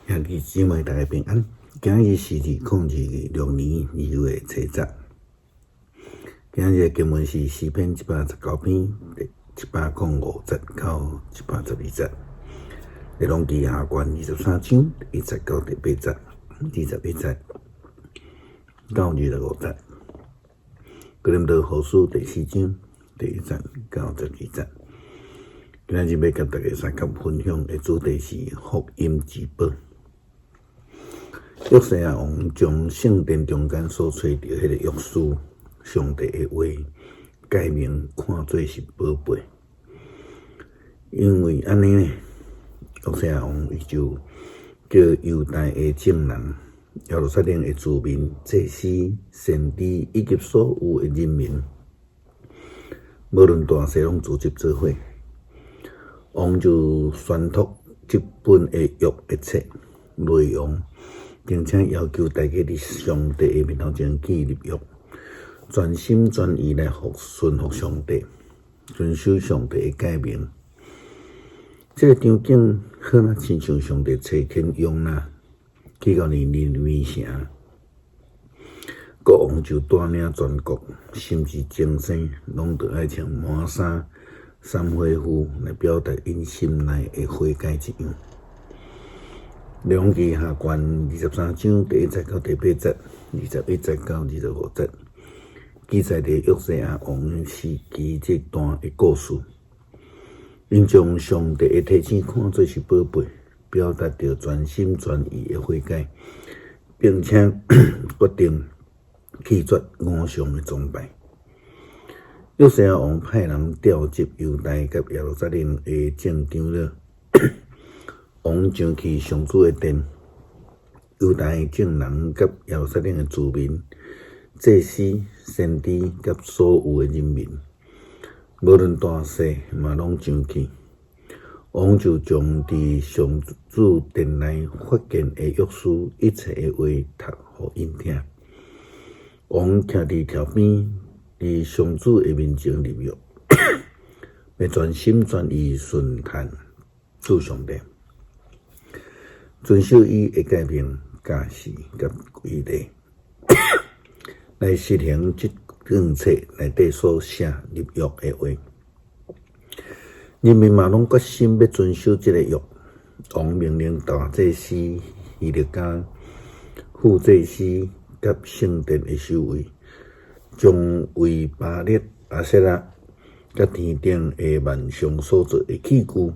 兄弟姊妹大家平安。今日是2026年2月7日。今日的經文是詩篇119篇第105節到112節。列王紀下卷23章第1節到第8節，21節到25節。哥林多後書第四章第1節到12節。今日欲佮大家相共分享的主題是福音之寶。約西亞王將聖殿中間所揣著彼個約書，上帝的話誡命看做是寶貝，因為按呢呢，約西亞王伊就叫猶大的眾人、耶路撒冷的住民、祭司、先知以及所有的人民，無論大細攏組織做伙。王就宣讀這本的約的冊內容，並且要求大家佇上帝的面頭前去立約，全心全意來服順服上帝，遵守上帝的誡命。這個場景好若親像上帝差遣約拿去到尼尼微城，國王就帶領全國，甚至眾生，攏著愛穿麻衫、捎火烌來表達𪜶心內的悔改一樣。列王紀下卷23章第1節到第8節，21節到25節，記載著約西亞王時期這段的故事。𪜶將上帝的提醒看做是寶貝，表達著全心全意的悔改，並且決定棄絕偶像的崇拜。約西亞王派人調集猶大佮耶路撒冷的眾長老，王上去上主的殿，猶大眾人佮耶路撒冷的住民、祭司、先知佮所有的人民，無論大細嘛攏上去。王就將佇上主殿內發現的約書一切的話讀予𪜶聽。王徛佇柱邊，佇上主的面前立約，欲全心全意順從主上帝，遵守伊的誡命、教示佮規例，來實行這卷冊內底所寫立約的話。人民嘛攏決心欲遵守這个約。王命令大祭司希勒家、副祭司佮聖殿的守衛，將為巴力、亞舍拉佮天頂的萬象所做的器具，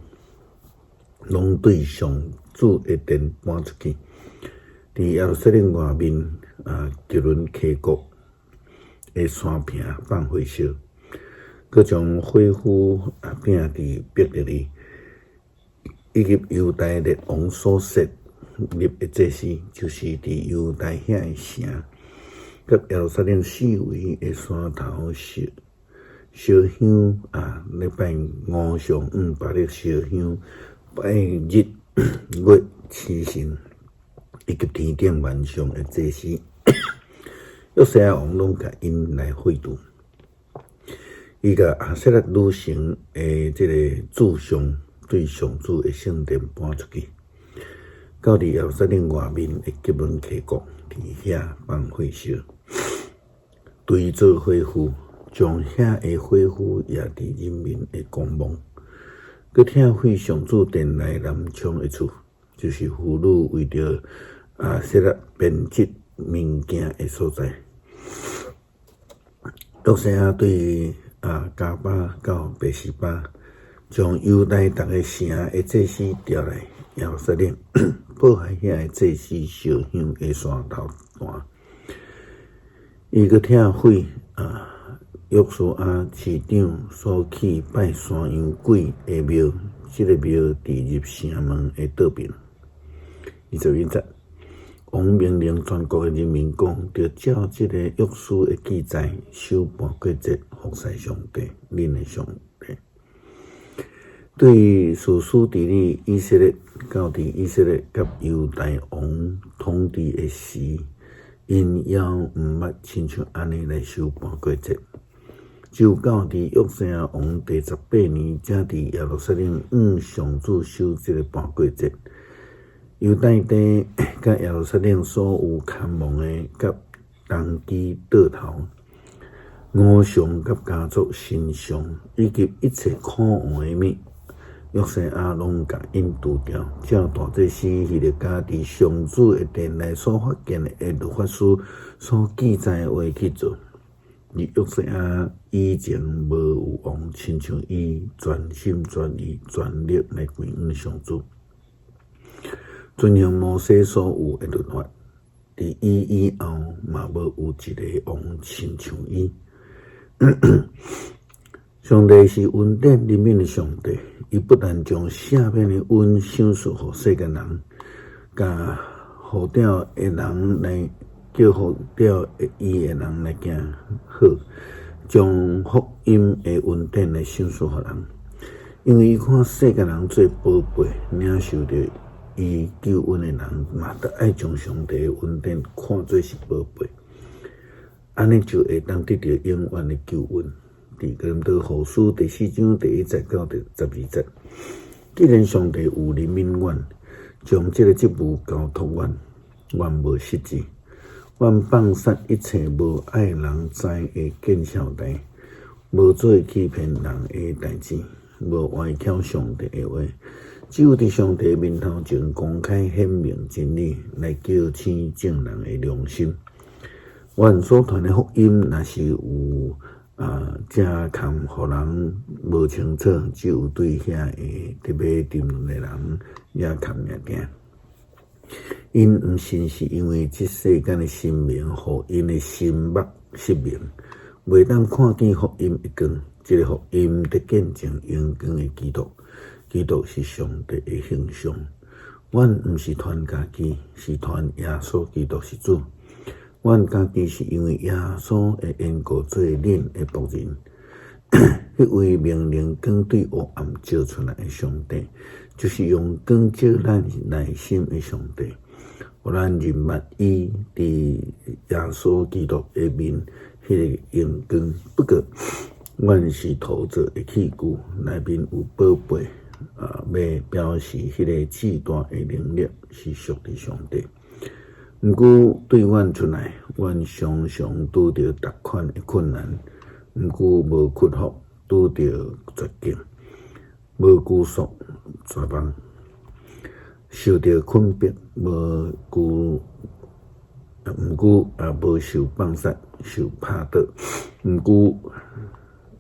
攏對上主的殿搬出去，佇耶路撒冷外面啊，基倫溪谷的山坪放火燒，閣將火烌啊摒佇伯特利，以及猶大列王所設立的祭司，就是佇猶大遐的城，佮耶路撒冷四圍的山頭燒燒香啊，咧拜偶像，巴力燒香，拜日月七神，以及天頂萬象的祭司，約西亞王攏共𪜶來廢除。伊共亞舍拉女神的這个柱像對上主的聖殿搬出去，到佇耶路撒冷外面的基倫溪谷，佇遐放火燒，堆做火烌，將遐的火烌掖佇人民的公墓，閣拆毀上主殿內南窗的厝，就是婦女為著亞舍拉編織物件的所在。約西亞對啊迦巴到別是巴，將猶大逐个城的祭司調來耶路撒冷，破壞遐的祭司燒香的山頭壇。伊閣拆毀啊約書亞市長所起拜山羊鬼的廟，這个廟佇入城門的倒爿。21節，王命令全國的人民講，著照這个約書的記載，守盤過節，服侍上帝，恁的上帝。對士師治理以色列，到佇以色列佮猶大王統治的時，𪜶猶毋捌親像按呢來守盤過節。只有到佇約西亞王第十八年，才佇耶路撒冷向上主守這个盤過節。猶大地佮耶路撒冷所有崁望的佮動機倒頭，偶像佮家族神像，以及一切可惡的物，約西亞攏共𪜶除掉。照大祭司希勒家佇上主的殿內所發現的律法書所記載的話去做。佇約西亞以前無有王親像伊全心全意全力來歸向上主，遵行摩西所有的律法。佇伊以後嘛無有一个王親像伊。上帝是恩典憐憫的上帝，伊不但將赦免的恩賞賜予世間人，共呼召的人來叫呼召伊的人來行好，將福音的恩典來賞賜予人。因為伊看世間人做寶貝，領受著伊救恩的人，嘛著愛將上帝的恩典看做是寶貝，按呢就會當得著永遠的救恩。佇哥林多後書第四章第一節到第十二節，既然上帝有憐憫阮，將這個職務交託阮，阮無失志。阮放殺一切無愛人知的見笑代，無做欺騙人的代誌，無歪曲上帝的話，只有佇上帝面頭前公開顯明真理，來叫醒眾人的良心。阮所傳的福音，若是有遮坎，予人無清楚，只有對遐个特別沉淪的人也坎爾定。𪜶毋信是因為這世間的神明，予𪜶的心目失明，袂當看見福音的光。這个福音得見證榮光的基督，基督是上帝的形象。阮毋是傳家己，是傳耶穌基督是主。阮家己是因為耶穌的緣故做恁的僕人。彼位命令光對黑暗照出來的上帝，就是用光照咱內心的上帝，予咱認捌伊佇耶穌基督的面彼个榮光。不過，阮是陶造的器具，內面有寶貝，欲表示彼个至大的能力是屬佇上帝。毋過對阮出來，阮常常拄著逐款的困難，毋過無屈服，拄著絕境，無拘束絕望，受著困迫，無拘，毋過也無受放殺，受拍倒，毋過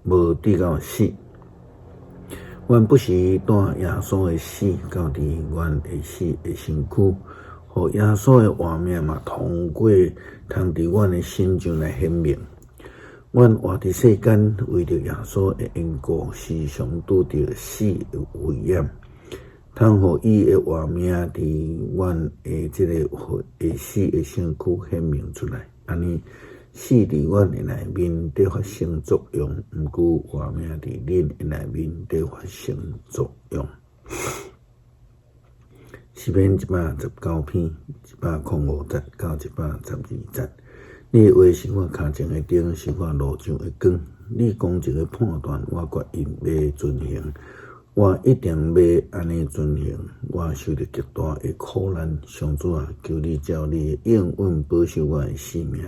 無至到死。阮不時帶耶穌的死到佇阮會死的身軀，予耶穌的活命嘛通過通佇阮的身上來顯明。阮活佇世間，為著耶穌的緣故，時常拄著死的危險，通予伊的活命佇阮的這个會死的身軀顯明出來。按呢，死佇阮的內面佇發生作用，毋過活命佇恁的內面佇發生作用。詩篇一百十九篇一百空五節到一百十二節。你的話是我跤前的燈，是我路上的光。你公正的判斷，我決意欲遵行。我一定欲按呢遵行。我受著極大的苦難，上主啊，求你照你的應允保守我的性命。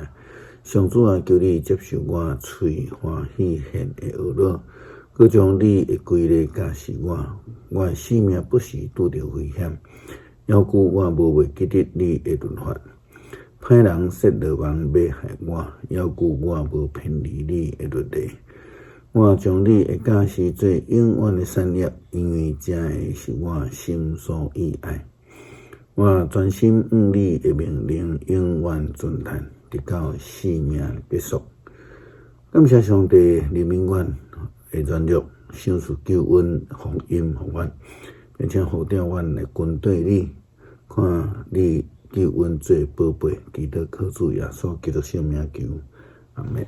上主啊，求你接受我喙歡喜獻的哀樂，閣將你的規例教示我。我的性命不時拄著危險，猶舊我無袂記得你的律法。歹人設羅網欲害我，猶舊我無偏離你的律例。我將你的教示做永遠的產業，因為這个是我心所意愛。我專心向你的命令，永遠遵趁，直到性命結束。感謝上帝憐憫阮的軟弱，賞賜救恩福音予阮，並且呼召阮來跟綴你，看你救恩做寶貝，祈禱靠主耶穌基督聖名求，阿們。